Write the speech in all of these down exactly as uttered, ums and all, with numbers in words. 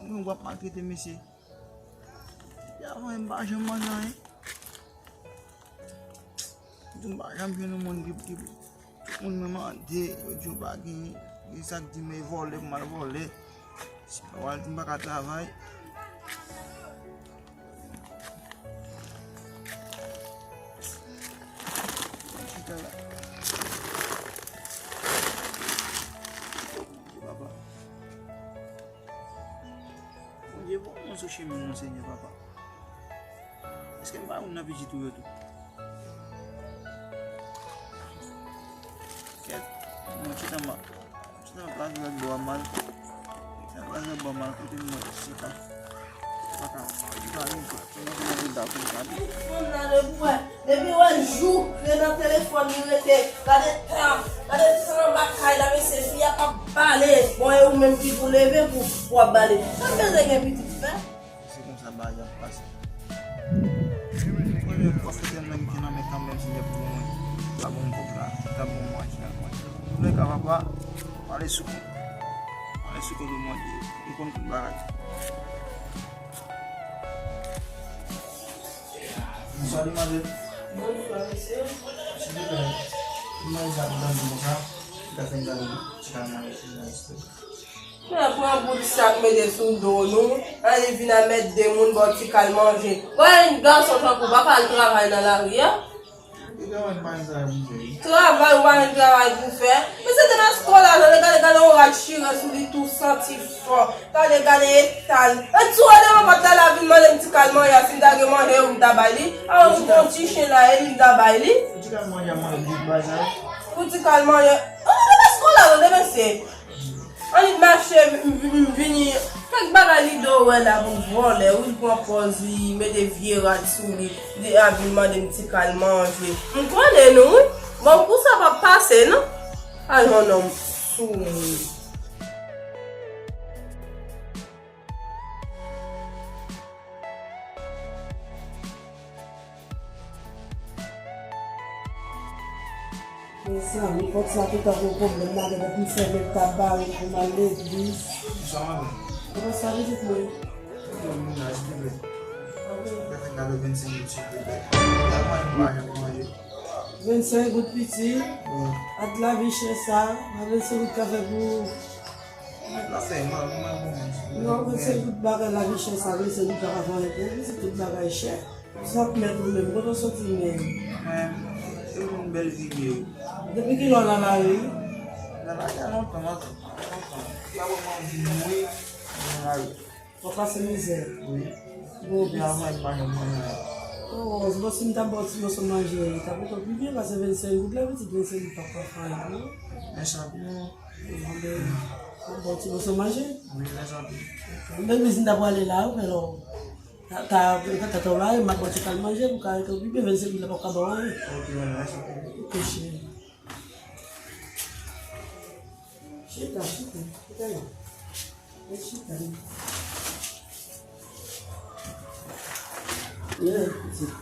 Mwen w ap maltrete mesye. Epi avan, m pa janm manje anyen. Di m pa janm jwenn yon moun ki, ki, tout moun mwen mande, yo di yo pa gen, gen sa k di m e vòlè, m al vòlè. Si pa wè, di m pa ka travay. Chita la. Papa. Bondye, bon, mwen sou chemen mwen, Senyè, papa. Èske m pa youn nan pitit ou yo tou? Kèt, mwen chita m ap, chita m ap lage lòt bò a mal. Chita m ap lage lòt bò a mal kote mwen chita. Pa ka, pa ka, pa ka. Fanm nan de pou wè. Depi wè jou, li nan telefòn li rete. Gade tan, gade tan anba kay la, mesye, fi a p ap bale. Bon, e ou menm ki pou leve pou, pou w ap bale. Sa m bezwen gen pitit fè? Se konsa bagay ap pase. Premye fwa se tèlman m te nan men kanmenm, Senyè, pou mwen. Pa bon kòb la, ta bon manje la, manje. Antoulèka, papa, pale sou kont. Pale sou kont ou manje. Ou konn tout bagay. Bonswa, demwazèl. Bonswa, mesye. Silvouplè, m mande sa pou dam nan konsa, li ka fè m gade ti kal manje sou mwen, silvouplè. Frè, pran bout sak mete sou do nou, ann vin a mèt de moun ba w ti kal manje. Wè, yon gason tankou w pa ka al travay nan lari a? Ki travay m pa gen travay pou fè wi. Travay, ou pa gen travay pou fè? Men se te nan skol la, gade, gade, gade yon rad chire sou li tou santi fò. Gade, gade eta l. E tou wè devan pòt la, la vin mande m ti kal manje a, si m ta gen manje, wi, m ta bay li. A, yon bon ti chen la, e li m ta bay li. Pou ti kal manje a, manje m te bay sa yo. Pou ti kal manje. Ou nan devan skol la, non, devan se. Annik mache, m, m, m vini. Kèk bagay li do wè la pou vòlè, wi, l pran pòz li, mete vye rad sou li, li ap vin mande m ti kal manje. M konnen nou, wi. Bon, kou sa p ap pase, non. Al yon nonm sou moun. Mezanmi, pòt sa tou tankou pwoblèm, madanm ap m fèmen, m ta bare pou m al legliz. Sa madanm? Kòman sa pitit mwen? Mwen menaj, silvouplè. Mwen fè kado vennsenk goud, silvouplè. Mwen pa gen pou manje. Vennsenk goud, pitit? Wi. Ak lavi chè sa, vennsenk goud ka fè pou... Mwen la fè mal, mwen bon moun. Non, vennsenk goud bagay lavi chè sa, vennsenk goud pa ka fè anyen pou ou, se tout bagay chè. Sa k mèt ou menm, kote w soti menm? Mwen, se yon bèl vi m ye wi. Depi kilè w nan lari? Nan lari a lontan, lontan, lontan. Depi avan mwen vin mouri, mwen nan lari. W ap pase mizè? Wi. Bon, depi avan mwen pa janm manje. Oh, se bon, si m ta ba w ti moso manje, li ta pito pi byen, paske vennsenk goud la, pitit, vennsenk goud pa ka fè anyen, non? Mèsi anpil. Bon, ben, m ap ba w ti moso manje? Wi, mèsi anpil. Menm si m ta prale la, ou fè lò. Ta, ta, ta, ta, ta, m ap ba w ti kal manje pou ka rete w pi byen, vennsenk goud la p ap ka ba w anyen. Ok, mèsi. Ok, cheri. Chita, chita, chita la. Rete chita la. Yeah, pitit.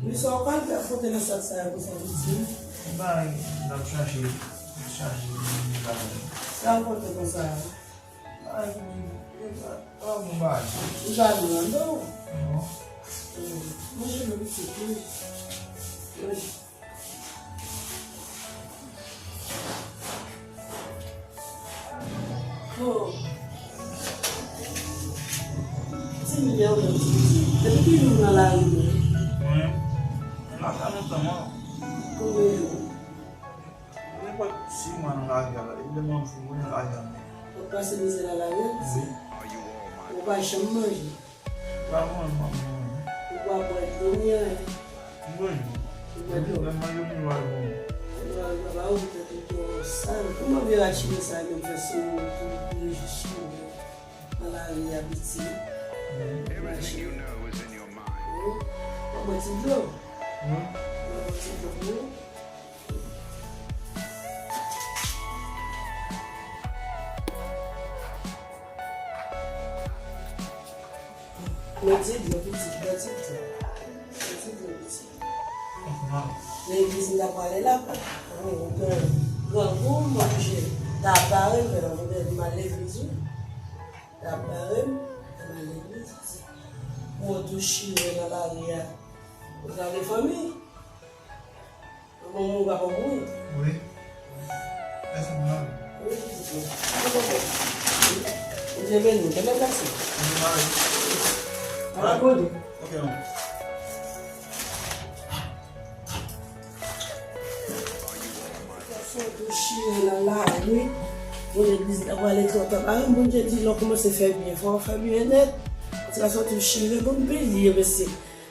Wi, sa w pral fè pote nan sak sa a konsa, pitit? Bay, n ap chache, chache bagay. Sa w pote konsa a? Bagay pou, e pa, pa bon bagay. Ou pa nou nan do? Non. Manje non, pitit, wi. Manje. Oh. Ti milye ou menm, ti milye. Depi kilè ou nan lari menm? Mwen, mwen la fè lontan, mwen. Konbyen jou? Nenpòt sis mwa nan lari a la. Epi lè mwen fou, mwen nan lari a menm. Ou pase mizè nan lari a? Wi. Ou pa janm manje? Pa mwen, pa mwen. Ou pa bwè dlo ni anyen? Mwen. Ou bwè dlo? Lè m manje, mwen bwè dlo. Ou bwè dlo, ba ou tèt ou twò sal. Kòman vye rad chire sa menm fè sou ou tou, tou rejis chire nan lari a, piti? Mwen. Ou pa bwè ti dlo? Mwen. Ou pa bwè ti dlo pou ou? Bwè ti dlo, pitit, bwè ti dlo. Bwè ti dlo, pitit. Legliz m ta prale la, pa. Oh, ou pran grangou manje. Ta pare, men nan mwen m al legliz, wi. Ta pare, m al legliz. Pou yo tou chire nan lari a. Ou gade fanmi. Manman w pa pou mouri. Wi. Èske m nan? Wi, pitit mwen. Ou konprann? Ou te veni, te byen plase. Mwen pare. Ala kote. Ok, non. Gason tou chire nan lari. Moun legliz la pral eklòtan. Paran Bondye di lè w kòmanse fè byen, fò w fè byen nèt. Ti gason tou chire, bon, m bliye, mesye.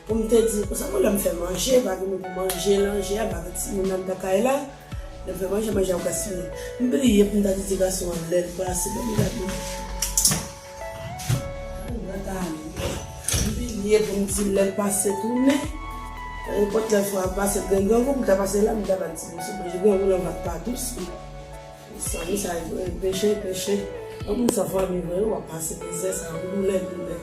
Pou m te di, konsa pou lè m fè manje, pa gen moun pou manje, lanje a, pa gen timoun anndan kay la. Lè m fè manje, manje a ap gaspiye. M bliye pou m ta di ti gason an lè l pase, men m gade. Mwen ta ale. M bliye pou m di l lè l pase tounen. Nenpòt lè fwa l pase, gen grangou pou l ta pase la, m ta ba l ti moso manje. Grangou lan va pa dous, wi. Sa, wi, sa, e peche, e peche. Yon moun san fanmi vre, w ap pase mizè sa, doulè, doulè.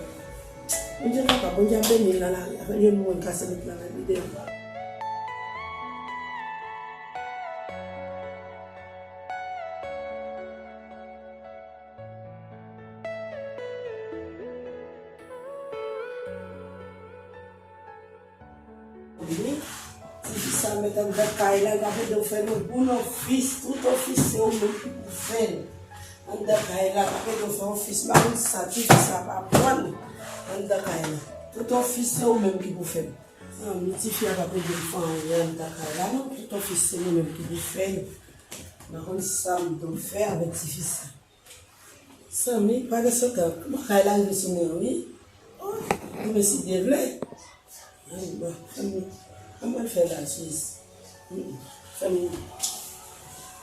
Bondye kapab, Bondye ap beni l nan lari a. Fè l jwenn moun k ap sèvi l nan lari deyò. Wi. Tifi sa mèt anndan kay la, l ap ede w fè yon bon ofis. Tout ofis se ou menm ki pou fè l. Anndan kay la, l ap ede w fè ofis. M pa konn sa tifi sa ap aprann anndan kay la. Tout ofis se ou menm ki pou fè l. Zanmi, tifi a p ap ede m fè anyen anndan kay la, non. Tout ofis se nou menm ki pou fè l. M pa konn sa m dwe fè avèk tifi sa. Zanmi, pa gen sou tan. Kòb kay la rive sou mwen, wi. Oh, demen si Dye vle. Ann, bon, fè m, ann mwen fè la, sis. Mm, fè m,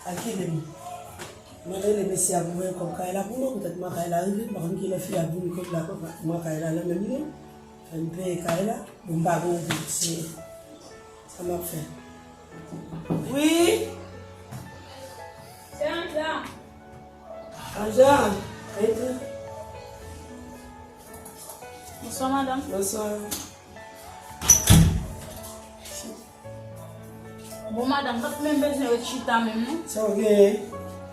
al kite m. Mwen rele mesye a pou voye kòb kay la pou mwen, poutèt mwen kay la rive, m pa konn kilè fi a vin kòb la, kòb la, mwen kay la nan men m, non. Fè m peye kay la, bon, m pa gen yon goud, se sa m ap fè. Wi. Se Anja. Anja, entre. Bonswa, madanm. Bonswa. Bon, madanm, m pa t menm bezwen ret chita menm, non. Sa w genyen?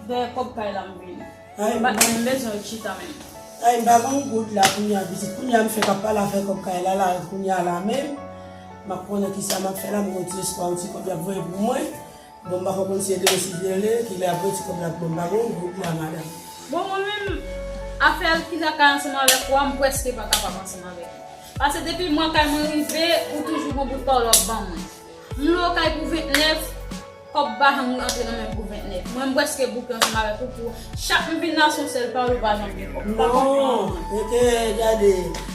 Dèyè kòb kay la m vini. Ay, m pa t menm bezwen ret chita menm. Ay, m pa gen yon goud la kounye a, pitit. Kounye a m fèk ap pale afè kòb kay la, la, kounye a la menm. M ap konnen kisa m ap fè la, m gen yon ti espwa, yon ti kòb y ap voye pou mwen. Bon, m pa konprann si e demen si Dye vle, kilè apre ti kòb la pou mwen, m pa gen yon goud la, madanm. Bon, mwen menm, afè ki lakay ansanm avèk ou a, m prèske pa kapab ansanm avèk ou. Paske depi mwa kay mwen rive, ou toujou gon bout pawòl w ap ban mwen. M lwe w kay pou ventnèf, kòb pa janm antre nan men m pou ventnèf. Mwen, m prèske bouke ansanm avèk ou pou Chak m vin la, se yon sèl pawòl, ou pa janm gen kòb. M pa konprann. Non, men ke gade,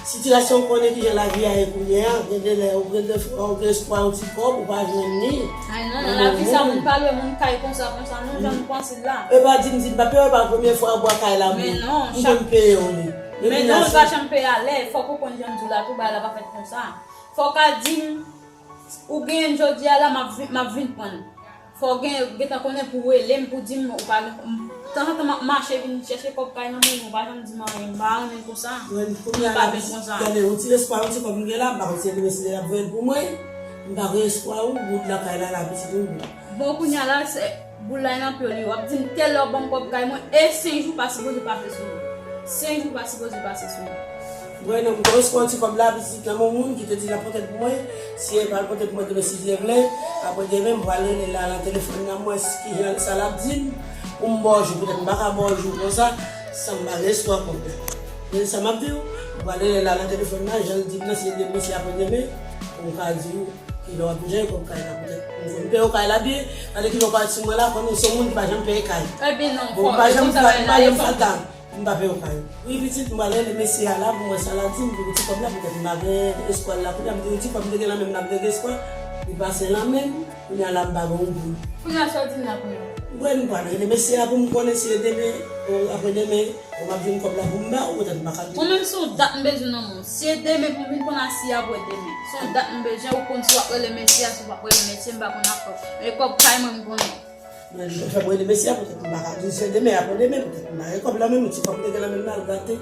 sitiyasyon w konnen kijan lavi a ye kounye a, gen de lè ou gen de fwa, ou gen espwa yon ti kòb, ou pa jwenn li. Ay, non, nan lavi sa, moun pa lwe moun kay konsa, konsa, non, jan nou panse l la. E pa di m, di m pa peye w, pa premye fwa w bwa kay la, men non, m konn peye w li. Men non, l pa janm peye alè, fòk ou konn jan m di w la, tou bagay la pa fèt konsa. Fòk a di m, Ou genyen l jodi a la, m ap vin, m ap vin pran l. Fò w gen, gentan konnen pou w rele m, pou w di m, ou pa gen, m, tanzantan m ap mache vin chèche kòb kay nan men w, ou pa janm di m anyen, m pa renmen l konsa. Mwen, kounye a la, gade, yon ti lespwa, yon ti kòb m gen la, m pa konn si e demen si Dye ap voye l pou mwen. M pa gen espwa yon goud lakay la, la, pitit, yon goud. Bon, kounye a la, se, Boul la nan pye w li, w ap di m tèl lè w ban m kòb kay mwen, e senk jou pa sipoze pase sou mwen. Senk jou pa sipoze pase sou mwen. Mwen, non, m te resevwa ti kòb la, pitit, nan men yon moun ki te di l ap pote l pou mwen. Si e pa l pote l pou mwen demen, si Dye vle, apre demen, m pral rele l la nan telefòn nan, m wè si kijan sa l ap di m, pou m ba w jou, poutèt m pa ka ba w jou konsa, san m pa resevwa kòb la. Men sa m ap di w, m pral rele l la nan telefòn nan, jan l di m nan, si e demen, si apre demen, pou m ka di w. Kilè w ap jwenn kòb kay la poutèt m konn peye w kay la byen, gade kilè w pati mwen la, konnen w se yon moun ki pa janm peye kay. Ebyen non, bon, m pa janm fè, m pa janm fè sa, m pa peye w kay. Wi, pitit, m pral rele mesye a la pou m wè sa l ap di m pou ti kòb la, poutèt m pa gen espwa l la. Kounye a m di w ti kòb m te gen nan men m, m ap gen espwa, li pase nan men m, kounye a la m pa gen yon goud. Kounye a sa w di m la kounye a? Mwen, m pral rele mesye a pou m konnen si e demen, apre demen, Ou m ap jwenn kòb la pou m ba ou, poutèt m pa ka di. Mwen menm se yon dat m bezwen nan men w. Si e demen pou m vin konn asiy apre demen. Se yon dat m bezwen, ou konn si w ap rele mesye a, si w p ap rele mesye, m pa konn afè w. Men kòb kay mwen, m konnen. Mwen fè m rele mesye a, poutèt m pa ka di se demen, apre demen, poutèt m pa gen kòb la menm, ti kòb m te gen nan men m la, l gate.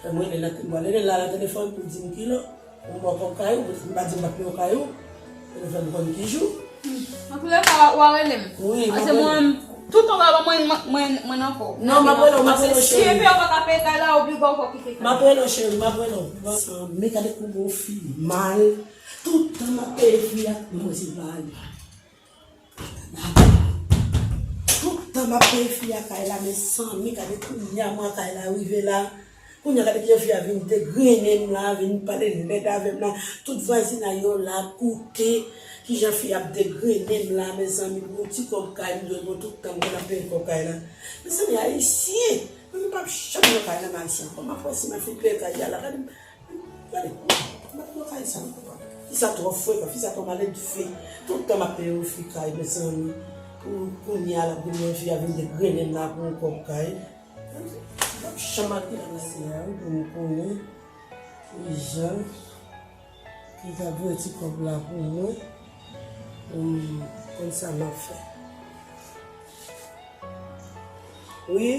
Fè m rele l, m pral rele l la nan telefòn pou l di m kilè. Ou mò kòb kay ou, m pa di m pa peye w kay ou. Telefòn konn ki jou. Antoulèka, w a rele m. Wi, paske mwen, Tout tan w pa ban mwen, mwen, mwen nan kò. Non, m ap rele w, m ap rele w, cheri. Si epi w pa ka peye kay la, oblije w kite kay la. M ap rele w, cheri, m ap rele w. Mezanmi, gade kouman yon fi mal. Tout tan m ap peye fi a, mwen se pa li. Tout tan m ap peye fi a kay la, mezanmi, gade kounye a mwen kay la rive la. Kounye a gade kijan fi a vin degrennen m la, vin pale lèd avè m la. Tout vwazinay yo la ap koute kijan fi a ap degrennen m la, mezanmi, pou yon ti kòb kay m dwe bon tout tan m konn ap peye kòb kay la. Mezanmi, ayisyen, mwen m p ap janm nan kay la, m ayisyen ankò. M ap wè si m ap fin peye kay la, gade m. Gade, m ap nan kay sa ankò. Fi sa twò frekan, fi sa twò maledve. Tout tan m ap peye yon fi kay, mezanmi. Pou kounye a l ap vin wè fi a vin degrennen m la pou yon kòb kay. M p ap janm al nan kay sa, wi, pou m konnen kijan ki ka voye ti kòb la pou mwen, pou m konn sa m ap fè. Wi,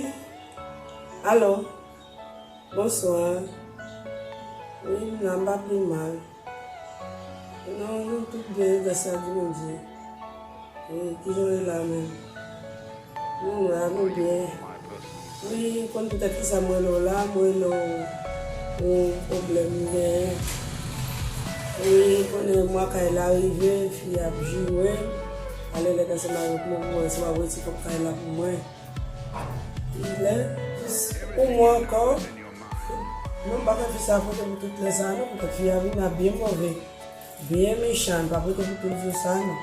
alo. Bonswa. Wi, m la, m pa pi mal. Non, nou tout byen, gras a Bondye. Wi, kijan w ye la menm? Nou la, nou byen. Wi, konn poutèt kisa m rele w la, m rele w pou yon pwoblèm m genyen. Wi, konnen mwa kay la rive, fi ap joure. Ale lèd ansanm avèk mwen, pou mwen, se pa retire kòb kay la pou mwen. Lè, jis yon mwa ankò. Non, m pa ka fè sa pote pou tout lè sa, non, poutèt fi a vin la byen move, byen mechan, m pa pote pou tout jou sa, non.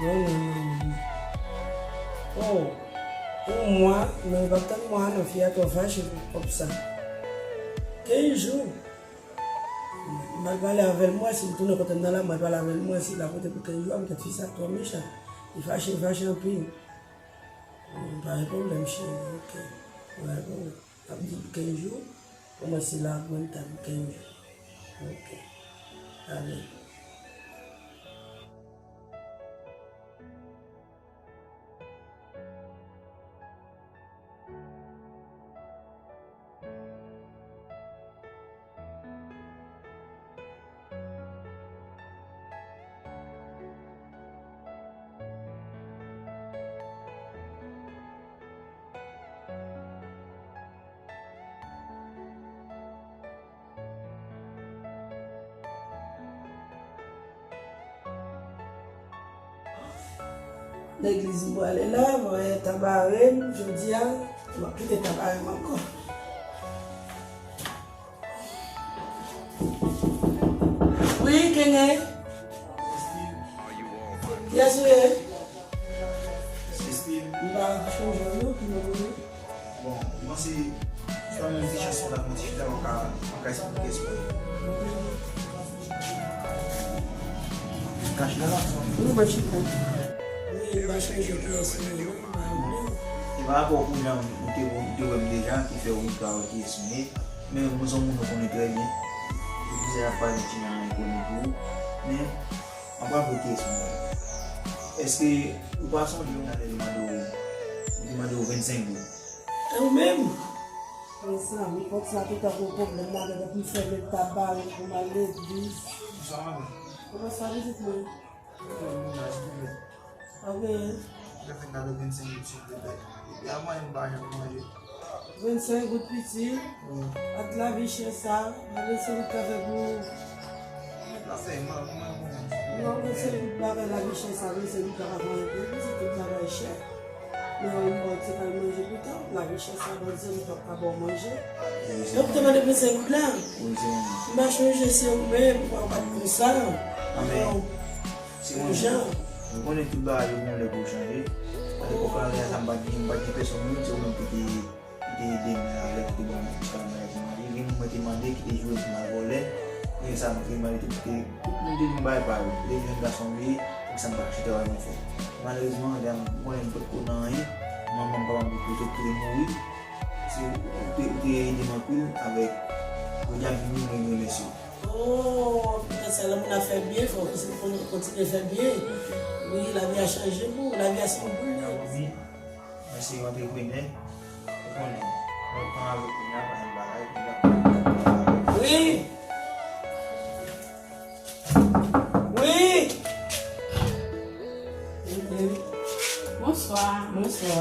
Non, non, non, non, non. Oh, yon mwa, non, m p ap tann mwa, non, fi a twò fache pou kòb sa. Kenz jou. M al pale avè l, m wè si m tounen kote m nan la, m al pale avè l, m wè si l ap pote pou kenz jou a, poutèt fi sa twò mechan. Li fache, li fache anpil. Bon, pa gen pwoblèm, cheri. Ok. Pa gen pwoblèm. Ap di kenz jou. Pou mwen, se la, mwen, ta di kenz jou. Ok. Amen. Legliz m prale la, mwen tabare m, jodi a, m ap kite tabare m ankò. Wi, Kene. Kiyès ou ye? M pa chonje w non, ki non ou ye? Bon, m panse, se pa menm ti chans la, mwen ti chita, mwen ka, mwen ka esplike espri. Ka chita la? Wi, mwen chita. Wi, m pa chonje kiyès ou ye non, m pa oubli w. E pa rapò pou jan ou te, ou te wè m deja, ki fè ou pa wè kiyès m ye. Men mwen se yon moun ou konnen trè byen. Ou plizyè ap pale ti jan enkoni pou ou. Men, ann pa vre kiyès mwen ye. Èske ou pa sonje yon talè te mande w, te mande w vennsenk goud? E ou menm? Mezanmi, kòb sa te tankou pwoblèm la, depi m fèmen tab bare pou m al legliz. Bonswa, madanm. Bonswa, pitit mwen. Mwen, mwen, silvouplè. Ok. Mwen fè kado vennsenk goud, silvouplè. Depi a mwayen m pa janm manje. Vennsenk goud, pitit? Wi. Ak lavi chè sa, vennsenk goud ka fè pou ou? Sa fè mal, mwen, mwen, mwen. Non, vennsenk goud bagay lavi chè sa, vennsenk goud pa ka fè anyen pou ou, pitit, tout bagay chè. Men yon bò ti kal manje pou tap, lavi chè sa, vennsenk goud p ap ka ba w manje. Wi, se vre. Donk, te mande vennsenk goud la? Wi, se vre. M pa chonje se ou menm, ou pa, ou pa t konsa. Non. Se yon jan. Nou konnen tout bagay yo gen yon lè pou yo chanje. Alèpòk la, lè sa m pa t gen, m pa t gen pèsonn moun, se ou menm ki te, ki te ede m la, lè ki te ban m ti kal manje pou manje. Gen moun mwen te mande ki te joure pou m al vòlè. Gen sa mwen te mande tout, te, tout moun te vin bay pa yo. Te jwenn gason m ye, pou sa m pa chita wè mwen fè. Malerezman, lè m konnen m potko nan anyen, manman m, papa m te, te, te mouri. Se, ou te, ou te ede m anpil avèk, jodi a m vini, mwen remèsye w. Oh, poutèt sa, lè moun ap fè byen, fò w kontinye fè byen. Wi, lavi a chanje pou ou, lavi a se yon boul nèt. Wi, mwen se yon antreprenè. Ou konnen, mwen pran avèk kounye a, pa yon bagay, kounye a. Wi. Wi. Bonswa. Bonswa.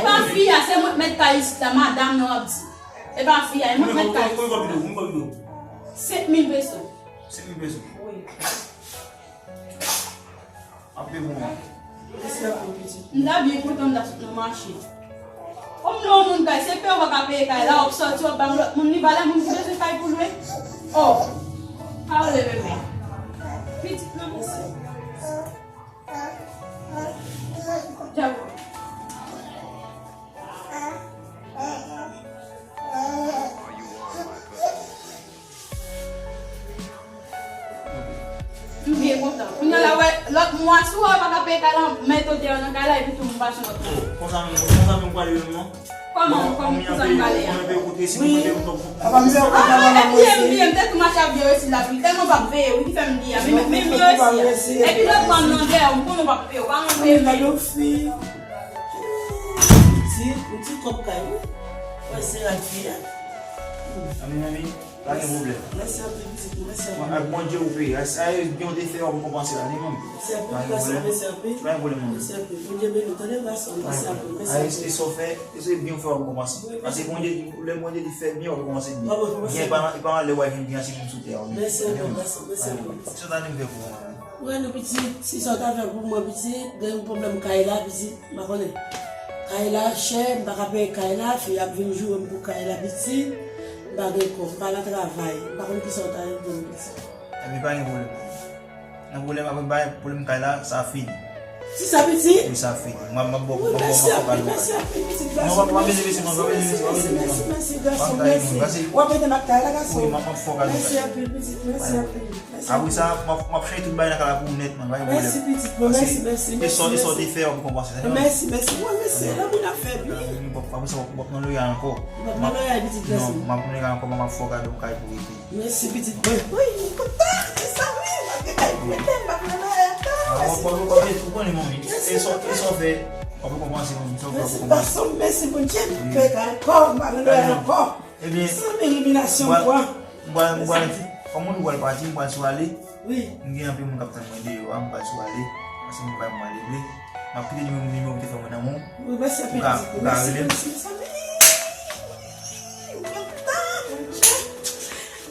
pa fi a, se mwen k mèt kay isit la, madanm nan w ap di. E pa fi a, e mwen k mèt kay isit la. Senk mil peso. Senk mil peso. Wi. Ap peye pou mwen. Mèsi anpil, pitit. M ta byen kontan, m ta sot nan mache. Kòm lè yon moun kay, se peye w pa ka peye kay la, w ap sòti, w ap ba yon lòt moun, li valè moun ki bezwen kay pou lwe. Oh! Pa rele bebe. Pitit nan. Djab. M byen kontan. Kounye a la, wè, lòt mwa, si w wè w pa ka peye kay la, mete w deyò nan kay la, epi tou m pa janm ap. Konsa menm, konsa menm pral ye menm non. Kòman, kòman, konsa m pral ye a? Wi. Papa, m se yon konsa, papa, m byen, m byen, m te tou mache ap byen resi la, wi. Tèlman w p ap veye, wi, ki fè m di a. Men, men, men m byen resi a. Epi lòt mwa, m nan deyò, m konnen w p ap peye, w pa janm peye. Gade yon fi. Ti, yon ti kòb kay, wi. Wè, se rad fi a. Ami, ami. Pa gen pwoblèm. Mèsi anpil, pitit mwen, mèsi anpil. Ak Bondye ou peye. Sa e byen ou te fè w ap rekonpanse la, ni manmi. Mèsi anpil, gason, mèsi anpil. Pa gen pwoblèm, manmi. Mèsi anpil. Bondye beni w, tande, gason, mèsi anpil, mèsi anpil. Sa e byen ou fè, e se byen ou fè w ap rekonpanse. Paske Bondye di, lè Bondye di fè byen, w ap rekonpanse byen. W ap rekonpanse byen. Byen pa, e pa anlè w al vin byen se moun sou tè a, wi. Mèsi anpil, gason, mèsi anpil. Ki sa w ta vin fè pou mwen, manmi? Mwen, nou pitit, si sa w ta fè pou mwen, pitit, gen yon pwoblèm kay la, pitit. M pa konnen. Kay la chè, m pa ka peye kay la, fi ap vin joure m pou kay la pitit. M pa gen kòb, m pa nan travay. M pa konn kisa w ta reponn pitit. Epi pa gen pwoblèm. Nan pwoblèm, apre m pa gen pwoblèm kay la, sa fini. Si sa pitit? Wi, sa fini. M ap, m ap ba w, m ap ba w, m ap fè w kado kay. Mèsi anpil, mèsi anpil, pitit gason. Non, w ap, w ap beni, beni, w ap beni, w ap beni. Mèsi, mèsi, mèsi, gason, mèsi. W ap ede m ak kay la, gason. Wi, m ap, m ap fè w kado kay. Mèsi anpil, pitit, mèsi anpil. Apre sa, m ap, m ap chanje tout bagay nan kay la pou ou nètman, pa gen pwoblèm. Mèsi, pitit mwen, mèsi, mèsi, mèsi. E sa w te fè, w ap rekonpanse. Mèsi, mèsi, mwen, mèsi, lanmou n ap fè byen. Apre sa, w ap, w ap nan loyal ankò. W ap nan loyal, pitit gason. Non, m ap nan loyal ankò, m ap fè w kado yon kay pou rete. Mèsi, pitit mwen. Wi, m kontan, se sa, wi, m ap gen kay pou rete, m ap nan loyal ankò. Mèsi, pitit. Ou konnen, manmi. E sa w fè, w ap rekonpanse, manmi. Sa w fè, w ap rekonpanse. Mèsi, gason, mèsi, Bondye, m ap fè kay ankò, m ap nan loyal ankò. Ebyen, san eliminasyon, m pral, m pral, kòm moun ou pral pati, m pral sou ale. Wi. M gen anpil moun k ap tann mwen deyò a, m pral sou ale. Paske m bay mwen ale vle. M ap kite nimewo, nimewo ki te fè mwen nan men w. Wi, mèsi anpil, pitit. Ou ka rele m. Mèsi, mèsi, mèsi. M kontan, Bondye.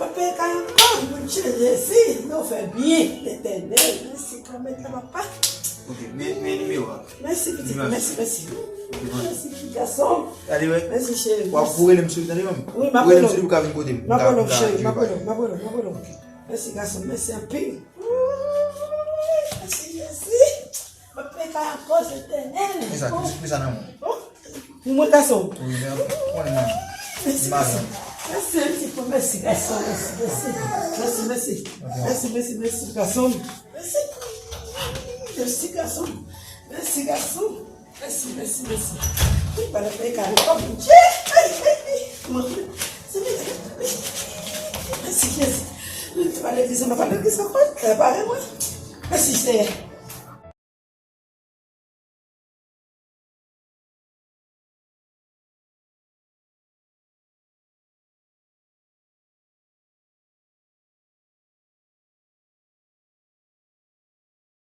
M ap fè kay ankò, Bondye, Jezi. Nou fè byen, Letènèl. Mèsi, granmèt la, papa. Ok, men, men nimewo a. Mèsi, pitit. Mèsi, mèsi. Mèsi, pitit gason. Gade, wè. Mèsi, cheri. W ap, ou rele m sou li, tande, manmi. Wi, m ap rele w. Ou rele m sou li pou ka vin kote m. M ap rele w, cheri. M ap rele w, m ap rele w, m ap rele w. Mèsi, gason. Mèsi anpil. Mèsi, Jezi. M ap peye kay ankò, Letènèl. Mete sa, mete sa nan men w. Pou mwen, gason. Wi, men, konnen, manmi. Mèsi, gason. Mèsi, mèsi, mèsi, gason. Mèsi, mèsi. Mèsi, mèsi, mèsi, gason. Mèsi. Mèsi, gason. Mèsi, gason. Mèsi, mèsi, mèsi. Wi, pa nan peye kado, oh, Bondye. Ay, ay, ay. Mwen, se mèsi. Mèsi, Jezi. Wi, te pa legliz, mwen pa legliz ankò. Repare mwen. Mèsi, Seyè.